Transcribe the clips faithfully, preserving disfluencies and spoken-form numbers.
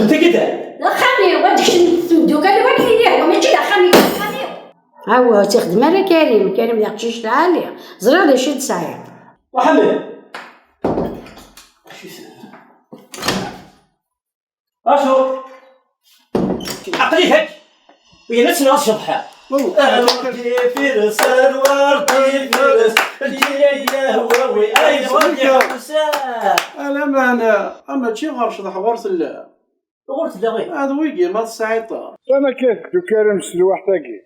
Tagi d axxam-iw, ad d-kecmen temdukal-iw akken i yehwa, mačči d axxam-iw, d axxam-iw. Awa, ur tt-ixdem ara Karim, Karim d aqcic lɛali, ẓriɣ d acu i d-tesɛiḍ. Ḥmed! Acu? Aql-i hek! Wiyin ad tt-nɣeḍ ceḍḥa. Aw, aw, aw. Tifires, arwar, tifires, lǧil-agi yehwa wi ay bɣan iḥusa. Ala meɛna, a mačči ɣer ccḍeḥ ɣur tella. Ɣur tella ɣi. Ad wigi ma tesɛiḍ. Wana akka teddukarem s lwaḥt-agi.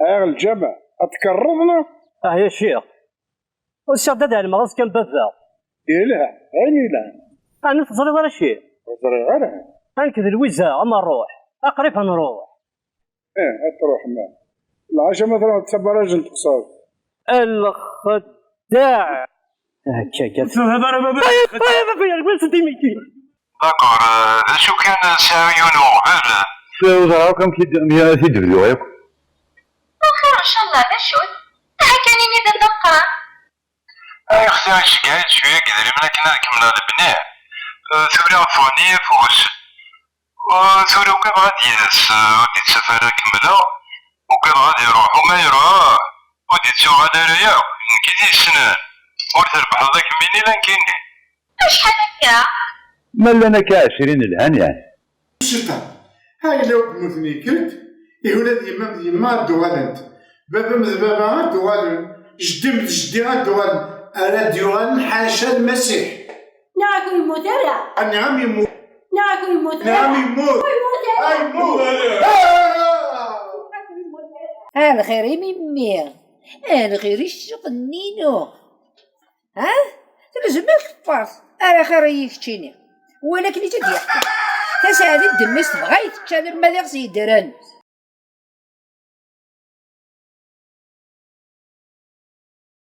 Ɛiɣ lǧameɛ, ad tkerreḍ neɣ? Ah ya ccix. Usiɣ-d ad ɛelmeɣ aẓekka n baba. Yelha, ayen yelhan. Ah, ur teẓriḍ ara cci? Ur ẓriɣ ara. Ah, nekk d Lwiza, ama nruḥ. Aqrib ad nruḥ. Ih, ad truḥem. Lɛaca ma truḥ d tabaraj n teqṣaḍ. A lxeddaɛ. Akka, akka. Ur tefhimeḍ ara baba. Ay, ay, baba, yerwel s timiki. D'accord, euh, d acu kan, sɛiɣ yiwen uɣbel. Ur ẓriɣ akk amek i d-, mi ara t-id-bduɣ akk. Axir, ncallah, d acu-t? Aha kan ini-d anda meqqren. Ay, xti, iceggeɛ-iyi-d cwiya deg idrimen akken ad kemmleɣ lebni. Euh, tura ffɣen-iyi afus. Euh, tura ugadeɣ ad d-yas, euh, ur d-ittaf ara kemmleɣ. Ugadeɣ ad iruḥ, u ma iruḥ, ur d-ittuɣal ara yakk. Nekk i t-yessnen. Ur trebḥeḍ a kemmini la nekkini. Acḥal akka? Ma llan akka ɛecrin lhan, yeɛni. Cciṭan. Ha yella ur d-mmuten yekker-d, ihi ula d yemma-m d yemma ad d-uɣalent. Baba-m d baba ad d-uɣalen. Jeddi-m d jeddi ad d-uɣalen. Ara d-yuɣalen ḥaca Lmasiḥ. Neɣ ad ur yemmut ara. Nniɣ-am yemmut. Neɣ ad ur yemmut ara. Nniɣ-am yemmut. Ur yemmut ara. Ah, yemmut. Ah! A lxir i mimmi. A lxir i cciṭ-nni-inu. Ha? Telzem-ik ṭṭert. Ara xir-iyi keččini. Walakken i tt-id-yeḥkem. Tasaɛdit d mmi-s tebɣa i tečč alamma d iɣes yeddren.